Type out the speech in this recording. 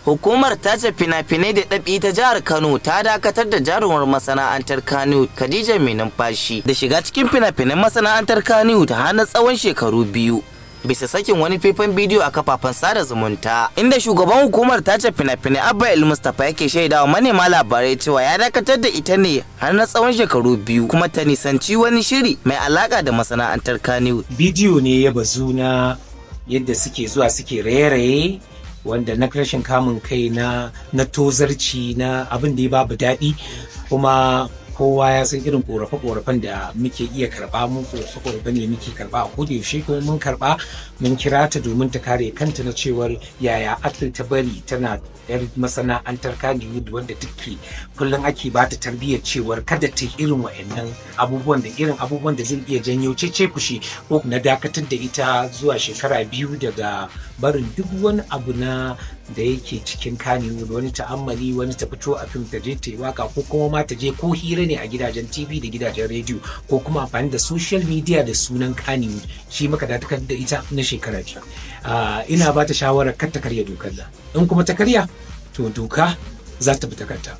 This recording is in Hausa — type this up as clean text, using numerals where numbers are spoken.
Hukumar tace fina-finai da ɗab'i ta jihar Kano ta dakatar da jarumar masana'antar Kano Khadija Mai Numfashi da shiga cikin fina-finan masana'antar Kano ta hana tsawon shekaru 2, bisa sakin wani faifan bidiyo a kafafen sada zumunta, inda shugaban hukumar tace fina-finai Abba El Mustapha yake shaidawa manema labarai cewa ya dakatar da ita ne har na tsawon shekaru 2, kuma ta nisanci wani shiri mai alaka da masana'antar Kano. Bidiyo ne ya bazu na yadda suke zuwa suke raye-raye, wanda na rashin kamun kai, na tozarci, na abin da ya babu daɗi. Kuma kowa ya san irin korafe-korafen da muke iya karɓa. Mu korafe-korafe ne muke karɓa a koda yaushe, kuma mun karɓa, mun kira ta domin ta kare kanta na cewar yaya aka ta bari tana yar masana'antar Kannywood, wanda take kullum ake ba ta tarbiyyar cewar kada ta irin wa'annan abubuwan da irin abubuwan da zai iya janyo cece kushe, ko na dakatar da ita zuwa shekara 2 daga barin duk wani abu na da yake cikin Kannywood, wani ta'ammali, wani ta fito a fim, ta je ta yi waka, ko kuma ma ta je ko hira ne a gidajen TV da gidajen rediyo, ko kuma amfani da social media da sunan Kannywood. Shi muka dakatar da ita na shekara 2. Ina ba ta shawarar kar ta karya dokar nan. In kuma ta karya, to doka za ta bi ta kanta.